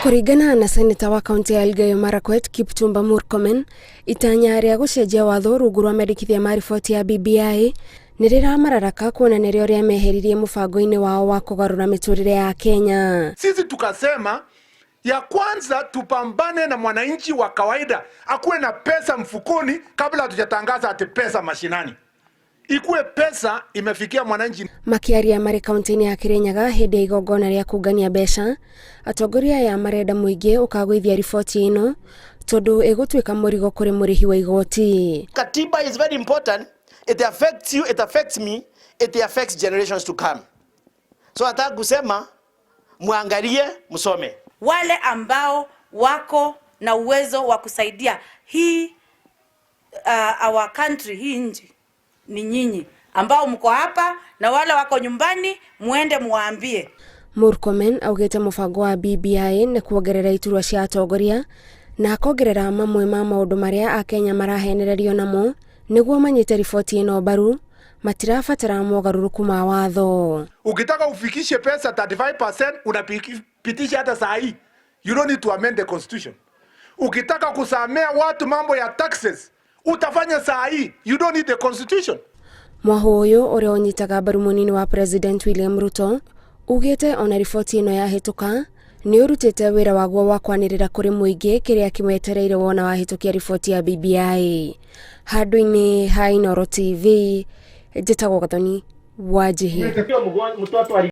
Kũringana na seneta wa kaunti ya Elgeyo Marakwet Kipchumba Murkomen, itanya rĩa gũcenjia watho rungu rwa mendekithia ma riboti ya BBI nĩ rĩramararaka kuona nĩrĩo rĩameheririe mũbango-inĩ wao wa kũgarũra mĩtũrĩre ya Kenya. Sisi tukasema ya kwanza tupambane na mwananchi wa kawaida akuwe na pesa mfukoni kabla hatujatangaza ati pesa mashinani, ikuwe pesa imefikia mwananchi. Makĩaria marĩ kaunti-inĩ ya Kirinyaga hĩndĩ ya igongona rĩa kũngania mbeca, atongoria aya marenda mũingĩ ũkagũithia riboti ĩno tondũ ĩgũtuĩka mũrigo kũrĩ mũrĩhi wa igoti. Katiba is very important. It affects you, it affects me, it affects generations to come. So nataka kusema muangalie, msome. Wale ambao wako na uwezo wa kusaidia hii our country, hii nchi ni nyinyi ambao mko hapa na wale wako nyumbani, muende muwaambie. Murkomen augĩte mũbango wa BBI nĩ kuongerera iturwa cia atongoria na akongerera mamwe ma maũndũ marĩa akenya marahenererio namo nĩguo manyite riboti ĩno mbaru matirabatara mogarũrũku ma watho. Ukitaka ufikishe pesa 35% unapitisha hata saa hii. You don't need to amend the constitution. Ukitaka kusamea watu mambo ya taxes utafanya saa hii. You don't need the constitution. Mwahu ũyũ ũrĩa ũnyitaga mbaru mũnini wa President William Ruto ugĩte ona riboti ĩno yahĩtũka nĩ ũrutĩte wĩra waguo wa kwanĩrĩra kũrĩ mũingĩ kĩrĩa kĩmetereire wona wahĩtũkia riboti ya BBI. Handũ-inĩ ha Inooro TV, njĩtagwo Gathoni Wanjĩhĩ. Mtoto.